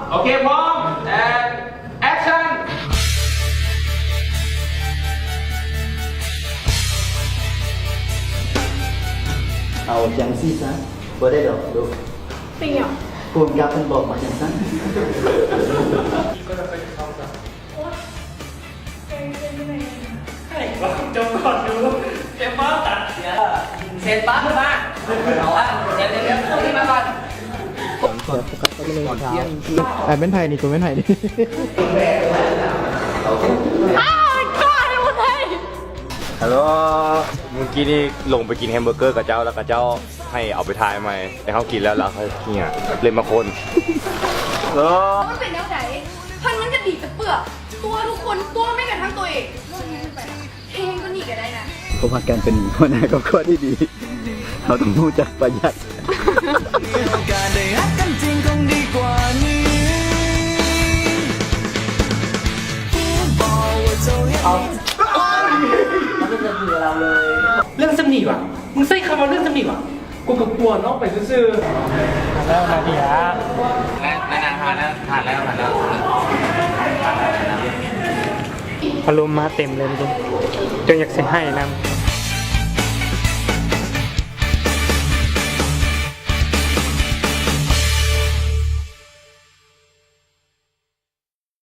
ໂອເຄ ພ້ອມ and action. ເອົາຈັ່ງຊີ້ຊະ ບໍ່ໄດ້ດອກລູກ. ເປັນຫຍັງ? ຜູ້ກຳກັບເພິ່ນບອກມາຈັ່ງຊັ້ນ. ເຈັບມາກ ເສຍ ເອົາ ເສຍເລັກໆ ພວກນີ້ມາກ່ອນ. ອ່າ ແມ່ນໃຜນີ້? ໂຕແມ່ນໃຜນີ້? ອ້າວ ໄອ້ກ້ອຍ ບໍ່ໄດ້. ຮັລໂຫຼ ມື້ກີ້ນີ້ລົງໄປກິນແຮມເບີເກີກັບເຈົ້າ ແລ້ວເຂົາເຈົ້າໃຫ້ເອົາໄປຖ່າຍໃໝ່ ແຕ່ເຮົາກິນແລ້ວ ແລ້ວເຂົາເຫຍ ເລີຍມາຄົນ. ເອີ ມັນເປັນແນວໃດ? ເພິ່ນມັນກະດີແຕ່ເປືອກ ຕົວະທຸກຄົນ ຕົວະແມ້ກະທັ່ງຕົວເອງ. ເພງກວ່ານີ້ກະໄດ້ນະ. ເພາະວ່າການເປັນຫົວໜ້າຄອບຄົວທີ່ດີ ເຮົາຕ້ອງຮູ້ຈັກປະຢັດ. ເລື່ອງສ່ຳນີ້ຫວາ? ມຶງໃຊ້ຄຳວ່າເລື່ອງສ່ຳນີ້ຫວາ? ກູກະປົວນອກໄປຊື່ໆ. ແລ້ວນາເດຍ ແມ່ນາ ຜ່ານແລ້ວ ຜ່ານແລ້ວ ຜ່ານແລ້ວ. ອາລົມມາເຕັມເລີຍ ຈົນຢາກຊິໄຫ້ນຳ.